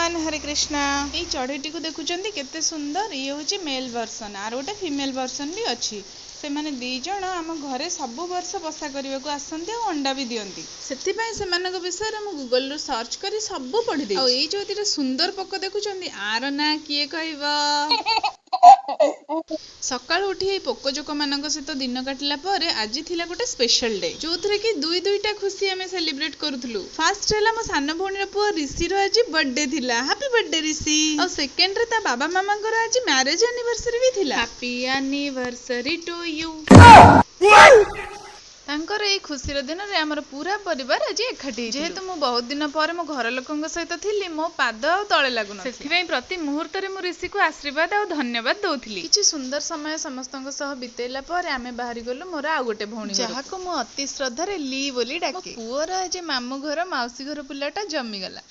Everyone, Hare Krishna. ଏଇ ଚଢ଼େଇଟିକୁ ଦେଖୁଛନ୍ତି, କେତେ ସୁନ୍ଦର? ଇଏ ହେଉଛି ମେଲ୍ ଭର୍ସନ୍, ଆର ଗୋଟେ ଫିମେଲ୍ ଭର୍ସନ୍ ବି ଅଛି। ସେମାନେ ଦି ଜଣ ଆମ ଘରେ ସବୁ ବର୍ଷ ବସା କରିବାକୁ ଆସନ୍ତି ଆଉ ଅଣ୍ଡା ବି ଦିଅନ୍ତି। ସେଥିପାଇଁ ସେମାନଙ୍କ ବିଷୟରେ ମୁଁ ଗୁଗଲରୁ ସର୍ଚ୍ଚ କରି ସବୁ ପଢ଼ିଦେଇଛି। ଆଉ ଏଇ ଯୋଉ ଦିଟା ସୁନ୍ଦର ପୋକ ଦେଖୁଛନ୍ତି, ଆର ନାଁ କିଏ କହିବ? ସକାଳୁ ଉଠି ଏଇ ପୋକ ଜୋକମାନଙ୍କ ସହିତ ଦିନ କାଟିଲା ପରେ ଆଜି ଥିଲା ଗୋଟେ ସ୍ପେଶାଲ ଡେ, ଯୋଉଥିରେ କି ଦୁଇ ଦୁଇଟା ଖୁସି ଆମେ ସେଲିବ୍ରେଟ କରୁଥିଲୁ। ଫାର୍ଷ୍ଟ ହେଲା ମୋ ସାନ ଭଉଣୀର ପୁଅ ରିଷିର ଆଜି ବର୍ଥଡେ ଥିଲା। Happy birthday Rishi. ଆଉ ସେକେଣ୍ଡରେ ତା ବାବା ମାମାଙ୍କର ଆଜି ମ୍ୟାରେଜ ଆନିଭର୍ସରୀ ବି ଥିଲା। Happy anniversary to you. ତାଙ୍କର ଏଇ ଖୁସିର ଦିନରେ ଆମର ପୁରା ପରିବାର ଆଜି ଏକାଠି ହେଇଥିଲୁ। ଯେହେତୁ ମୁଁ ବହୁତ ଦିନ ପରେ ମୋ ଘର ଲୋକଙ୍କ ସହିତ ଥିଲି, ମୋ ପାଦ ଆଉ ତଳେ ଲାଗୁନଥିଲା। ସେଥିପାଇଁ ପ୍ରତି ମୁହୂର୍ତ୍ତରେ ମୁଁ ରିଷିକୁ ଆଶୀର୍ବାଦ ଆଉ ଧନ୍ୟବାଦ ଦଉଥିଲି। କିଛି ସୁନ୍ଦର ସମୟ ସମସ୍ତଙ୍କ ସହ ବିତେଇଲା ପରେ ଆମେ ବାହାରି ଗଲୁ ମୋର ଆଉ ଗୋଟେ ଭଉଣୀ, ଯାହାକୁ ମୁଁ ଅତି ଶ୍ରଦ୍ଧାରେ ଲି ବୋଲି ଡାକେ। ପୁଅର ଆଜି ମାମୁଁ ଘର ମାଉସୀ ଘର ବୁଲାଟା ଜମିଗଲା।